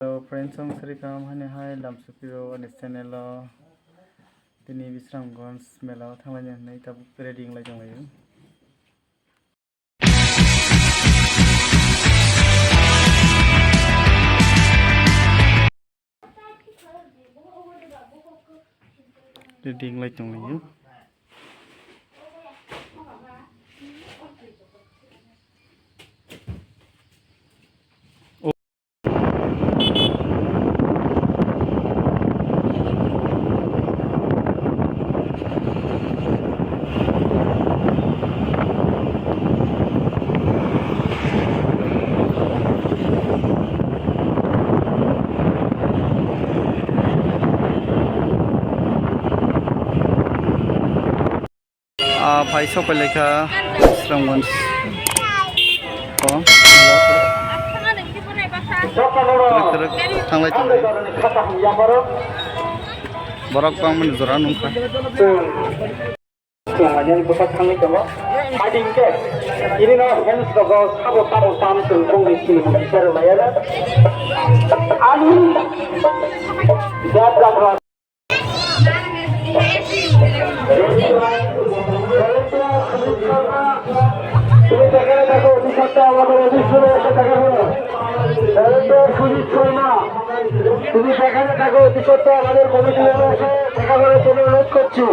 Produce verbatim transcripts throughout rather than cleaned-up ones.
Hello friends, ang sari kaham hani hai lam supiro ani channel o. Tini Bisramganj mela o thanglaina hinwi tabuk ready wngwi tonglaio. Ready wngwi tonglaio. Ah, phai sok pai laikha Bisramganj. O. Twrwk twrwk thanglai tongo. Borok bangmani jora nungkha. Yang lainnya buka kami coba. Hiding ke. Ini no hands rogo sabo sabo tam tengkung di sini bicara layana. Ani. Jab jab. তুমি যেখানে থাকো, অতি সত্ত্বে আমাদের অফিস রুমে এসে দেখা করো। ডাইরেক্টর সুজিত শর্মা, তুমি যেখানে থাকো, অতি সত্ত্বে আমাদের কমিটি রুমে এসে দেখা করার জন্য অনুরোধ করছি।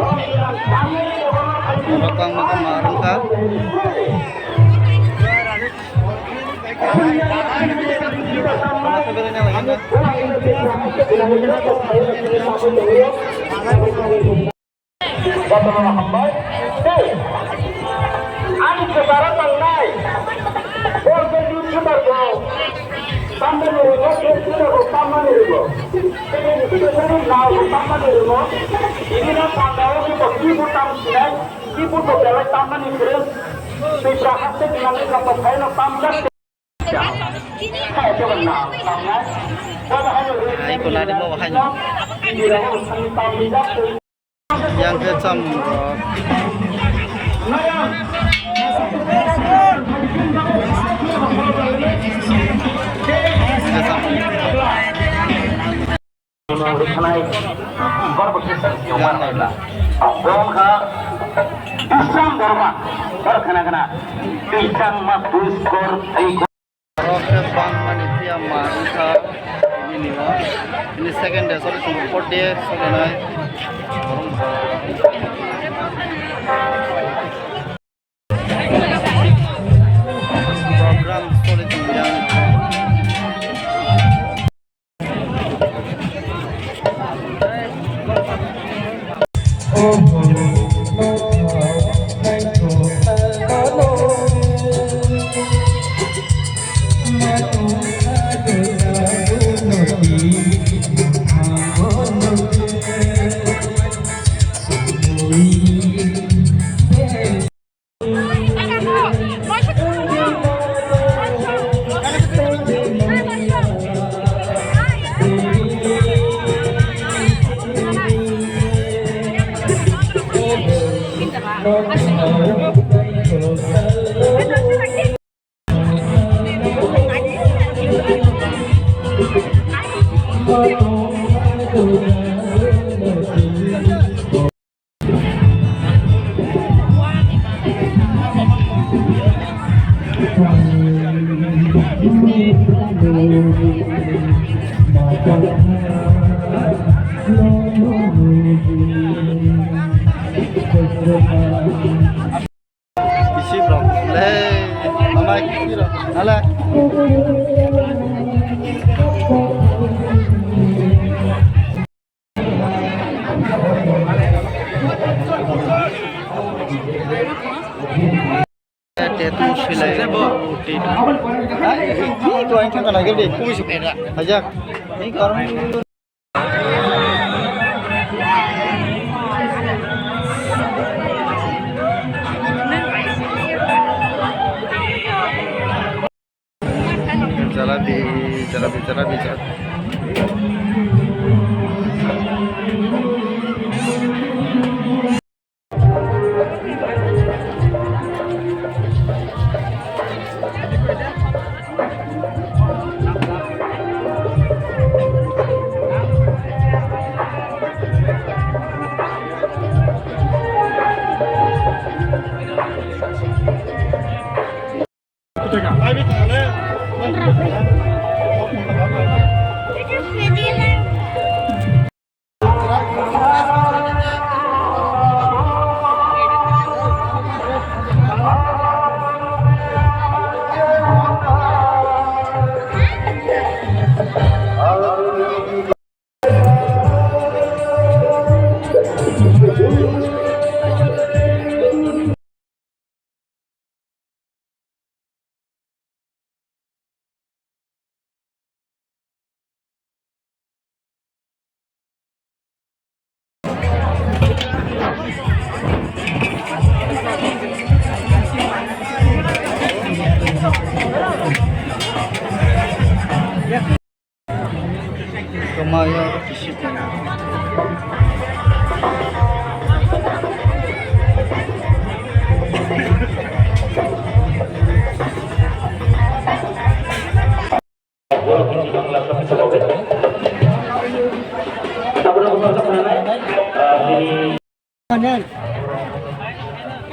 Jotono hambai. Tei ani kwcharo tangnai. Bol khe ni chudarbo. Tamni rwgo, khe chudarbo tamni rwgo. Tei ni chudarbo tamni rwgo. Ini na pandao ni bo kibu tam sinai. Kibu to belai tamni kwrwng. Tei sahaste nangni kato phaino tamjak. Hai ko lari mo hai. Yang khe chamung rok. Rwkhanai borok bo khe sir siyokma rwkha. Bo wngkha Bisram Dharma. Borok khna khna. Twi changma buskor tei borok khe bangmani phiya ma wngkha nini o. Ini second day, sorry, fourth day, sorry nai. Program soli tongya. Bisi rok le, mama kiri rok, nala. Tattoo silai, tattoo. Ai, ni ko ang thang kana gede. Ajak. Ni ko. Jalebi, jalebi, jalebi, jalebi.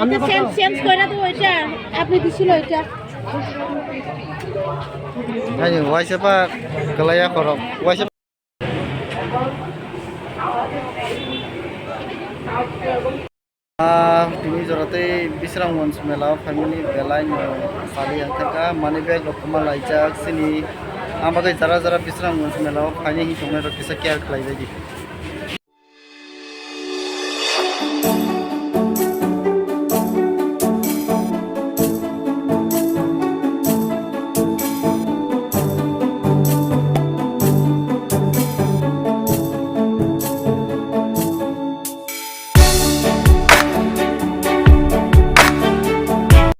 আচ্ছা, change, change করে দেবো এটা, আপনি দিছিল এটা। Hai, waisa pa kalaya korok, waisa. Ah, tini jora tei Bisramganj mela o phaimani belai no sari ang thangkha, mani bag rok kwma laijak chini. Ang bagwi jara jara Bisramganj mela o phainai hinwi tongnai rok kisa care khlai bai di.